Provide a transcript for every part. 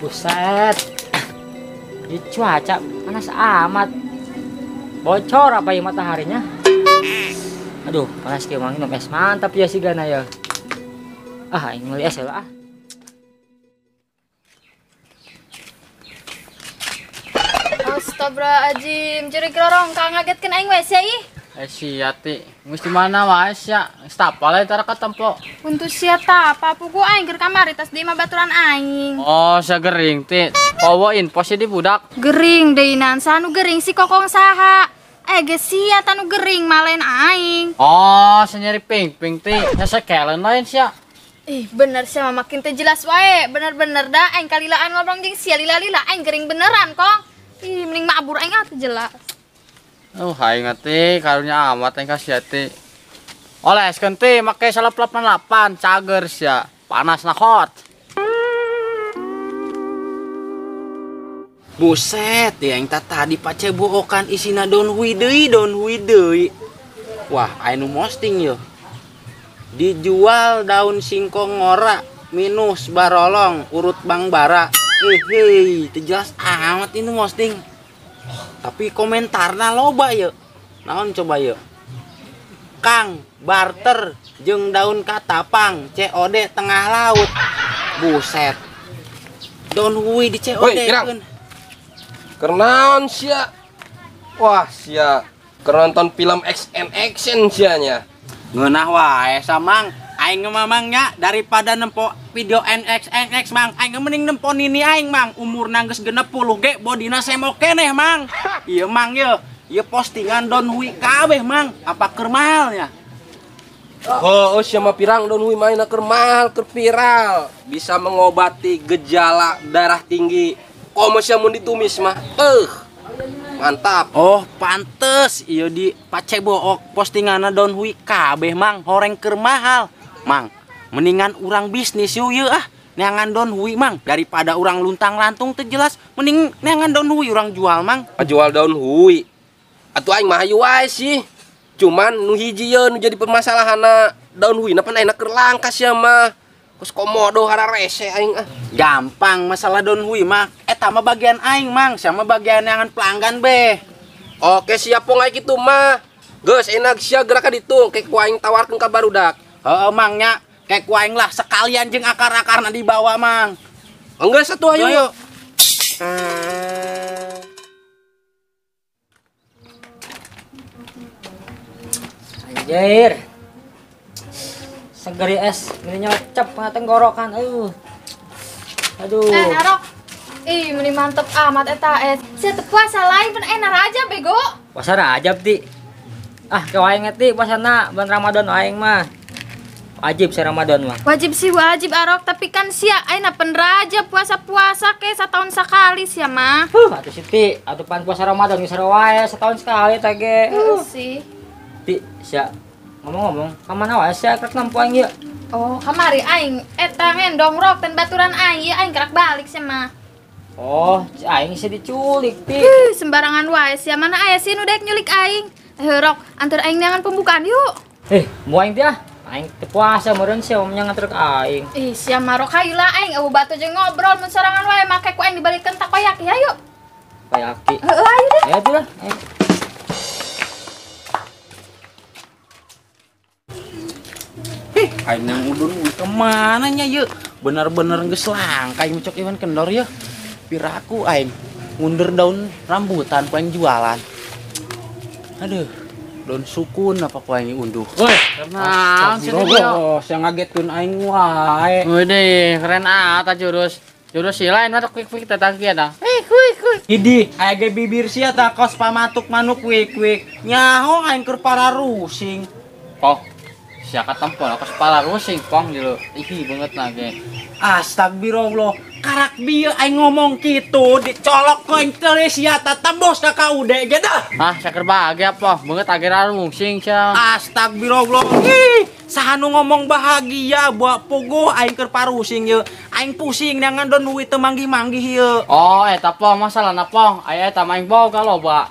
Buset. Di cuaca panas amat. Bocor apa ya mataharinya? Aduh, panas kieu mah minum es mantap ya sigana ya. Ah, aing meuli es heula ah. Astagfirullahaladzim, jurig rorong kang ngagetkeun aing we sia ih. Eh sia ti, geus di mana wae sia? Geus tapal we tara katempo. Untuk sia tapa pugu aing keur kamari tas di imah baturan aing. Oh, sia gering ti. Powo info di budak. Gering deui nan, saha nu gering si kokong saha? Eh geus sia tanu gering malen aing. Oh, sia nyeri ping-ping ti. Nya sekelen lain sia. Ih, bener sia mah makin teu jelas wae. Bener-bener da aing kalilaan ngobrol jeung sia lila-lila aing gering beneran kong. Ih, mending mabur aing atuh jelas. Oh, aing teh karunya amat aing ka sia teh. Oleskeun teh make salep 88 cager sia. Panasna hot. Buset, ya yang tadi pacebokan isina daun hui deui, daun hui deui. Wah, aya nu posting yo. Dijual daun singkong ngora minus barolong urut bang bara. Hei, teu jelas amat ini posting. Tapi komentarna loba ye. Naon coba ye? Kang barter jeung daun katapang COD tengah laut. Buset. Daun hui di COD keun. Kernaon sia? Wah, sia keur nonton film XN action sia nya. Ngeunah wae samang. Aing mah mang nya daripada nempo video NX NX mang, aing mending nempo nini aing mang, umurna geus 60 ge bodina semok keneh mang. Ieu mang ye, ieu postingan daun hui kabeh mang, apa keur mahalnya? Oh, sia mah pirang daun hui maena keur mahal, keur viral, bisa mengobati gejala darah tinggi. Komo sia mun ditumis mah, mantap. Oh, pantes ieu di pacebook postinganna daun hui kabeh mang, horeng keur mahal. Mang, mendingan urang bisnis yuk yuk ah, neangan daun hui mang, daripada urang luntang-lantung teu jelas, mending neangan daun hui urang jual mang. Jual daun hui, atuh aing mah hayu wae sih. Cuman nu hiji ye nu jadi permasalahanna daun hui na pan ayeuna keur langka sia mah. Kos komodo hararese aing ah. Gampang masalah daun hui mah, eta mah bagian aing mang, sama bagian neangan pelanggan beh. Oke siap pong aing kitu mah. Geus enak sia gerak ka ditu, ke ku aing tawarkeun ka barudak. Heeh mang nya, kayak ku aing lah sekalian jeung akar-akarna dibawa mang. Enggak satu ayo. Ayo. Anjir. Seger es, meni nyocep ka tenggorokan. Aduh. Aduh. Eh, Arok. Ih, meni mantep amat eta es. Sia teu puasa lain pan enak aja bego. Puasa Rajab ti. Ah, ke aing ti puasana bulan Ramadan aing mah. Wajib sih Ramadan mah. Wajib sih wajib Arok, tapi kan sia ayeuna pen Rajab puasa-puasa ke setahun sekali sia mah. Atuh Siti, atuh pan puasa Ramadan geus wae setahun sekali teh ge. Sih. Ti, sia ngomong-ngomong, ka mana wae sia krek nempo aing ieu? Oh, kamari aing eta ngendong rok ten baturan aing ieu aing kerak balik sia mah. Oh, aing sih diculik ti. Sembarangan wae sia, mana aya sih nu daek nyulik aing. Rok, antar aing neangan pembukaan yuk. Mau aing ti ah. Aing teu puasa meureun sia mah nganter ka aing. Ih, sia mah rok hayu lah aing eueuh batu jeung ngobrol mun sorangan wae make ku aing dibalikeun takoyaki hayu. Takoyaki. Heeh, hayu deh. Ayo tuh lah. Ih, aing nang udun kemana nya yeuh? Bener-bener geus langka aing cok Iwan kendor yeuh. Piraku aing ngundur daun rambutan ku aing jualan. Aduh. Daun sukun apa ku aing unduh. Woi, naon sih bos yang ngagetkeun aing wae. Wih, keren ah ta jurus. Jurus si lain mah quick quick teh tangkian ah. Quick quick quick. Idih, aya ge bibir sia ta kos pamatuk manuk quick quick. Nyaho aing keur pararusing. Oh, sia katempo kos pararusing pong di lu. Ih, banget na ge. Astagfirullah. Karak bieu aing ngomong kitu dicolok ku aing teh sia ta tembus ka KUD ge dah. Ah, saker bahagia poh, banget akhirnya rungsing sia. Astagfirullah. Ih, saha nu ngomong bahagia buat pogo aing keur parusing ye. Aing pusing neangan daun duit teu manggih-manggih ye. Oh, eta poh masalahna poh. Aya eta mah aing boga loba.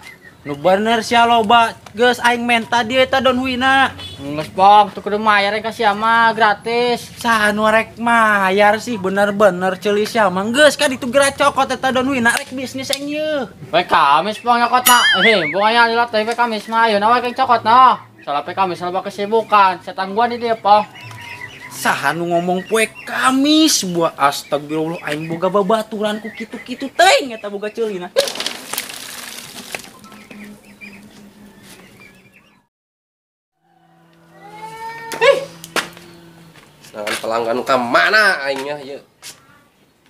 Nu bener sia loba, geus aing menta dia eta daun huina. Geus Pong, tuh kudu mayar ka sia mah gratis. Saha nu rek mayar sih bener-bener ceuli sia mah geus ka ditu geura cokot eta daun huina rek bisnis aing yeuh. Poe Kamis Pong nyokotna. Bukannya lila teh poe Kamis mah ayeuna we cokotna. Salah poe Kamis loba kesibukan, setan gua di dieu Pong. Saha nu ngomong poe Kamis buah astagfirullah aing boga babaturan ku kitu-kitu teuing eta boga ceulina. Sedangkan pelanggan ka mana aingnya ieu.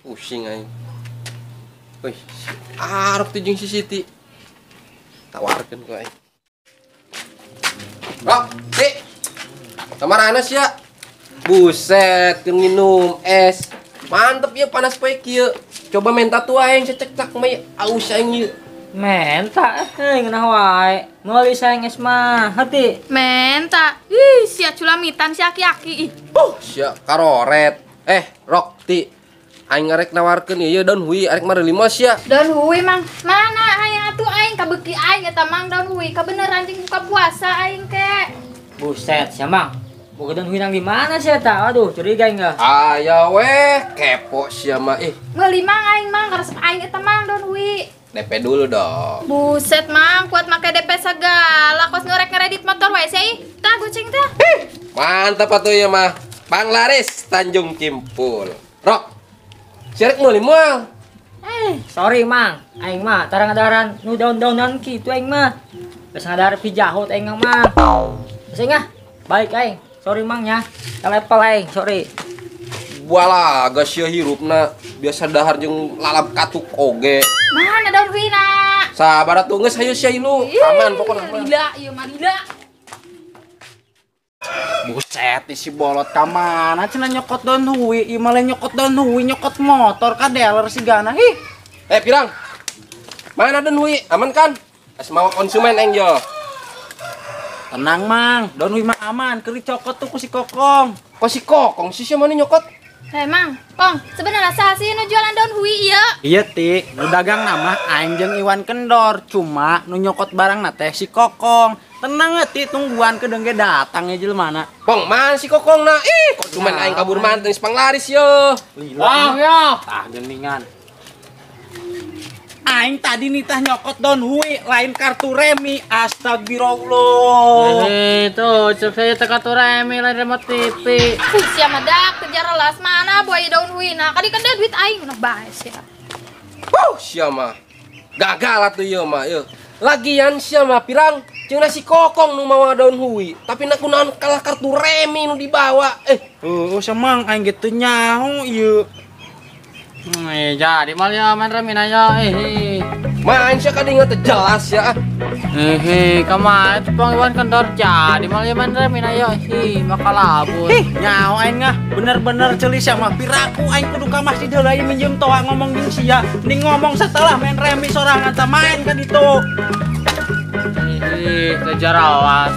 Pusing aing. Wih, si Arif tuh jeung si Siti. Tawarkeun ku aing. Rok, Ti. Kamarana sia? Buset, keur nginum es. Mantep ya panas poe kieu. Coba menta tuh aing secekcak mah aus aing ieu. Menta ngeunah wae. Meuli saeng es mah, hati. Menta. Ih, sia culamitan si aki-aki ih. Sia karoret. Rok, Ti. Aing arek nawarkeun ieu daun hui arek mareuli mah sia. Daun hui Mang. Mana hayang atuh aing kabeuki aing eta Mang daun hui. Kabeneran jeung buka puasa aing ke. Buset sia Mang. Boga daun hui nang di mana sia eta? Aduh, curiga aing gah. Aya weh, kepo sia mah ih. Meuli Mang aing Mang karesep aing eta Mang daun hui. DP dulu dong. Buset Mang, kuat make DP segala kos ngorek ngeredit motor wae sia ih. Tah goceng tah. Mantap atuh ieu mah. Panglaris Tanjung Kimpul. Rok. Sia rek meuli moal. Sorry Mang, aing mah tara ngadaran nu daun-daunan kitu aing mah. Geus ngadar pijahut aing mah. Geus aing ah, baik aing. Sorry Mang nya. Telepel aing, sorry. Walah, geus sia hirupna biasa dahar jeung lalap katuk oge. Mana daun huina? Sabar atuh geus hayu sia ilu. Aman pokona mah. Lila, ieu mah lila. Buset, si bolot ka mana cenah nyokot daun hui, ieu mah lain nyokot daun hui, nyokot motor ka dealer sigana. Ih. Pirang. Mana daun hui? Aman kan? Geus mawa konsumen aing yo. Tenang Mang, daun hui mah aman, keur dicokot tuh ku si Kokong. Kok si Kokong sih sia mana nyokot? Mang, Pong, sebenarnya saha sih nu jualan daun hui ieu? Iya Ti, nu dagang nama aing jeung Iwan Kendor, cuma nu nyokot barang na teh si Kokong. Tenang Ti, tungguan kedeung ge datang ya jelema. Pong, mana si Kokong na? Ih, konsumen aing kabur manten si panglaris yo. Wah, ya. Tah geningan. Aing tadi nitah nyokot daun hui, lain kartu remi. Astagfirullah. Itu, cek saya teh kartu remi lain remote TV. Sia mah dak kejar las mana buaya daun hui nah. Kadi kan duit aing nah bae sia. Sia mah. Gagal atuh ieu mah ieu. Lagian sia mah pirang jeung si Kokong nu mawa daun hui, tapi na kunaon kalah kartu remi nu dibawa. Heuh, sia Mang aing ge teu nyaho ieu. Jadi mal ya main remi nanya Main sia kadi teu jelas ya. Kemarin Pong Iwan Kendor jadi mal ya main remi nanya maka labur. Nyaho aing ngah bener-bener ceuli sia mah piraku aing kudu ka masjid heula ieu minjem toa ngomong jeung sia. Mending ngomong setelah main remi sorangan tah main ka ditu. Teu jarawas.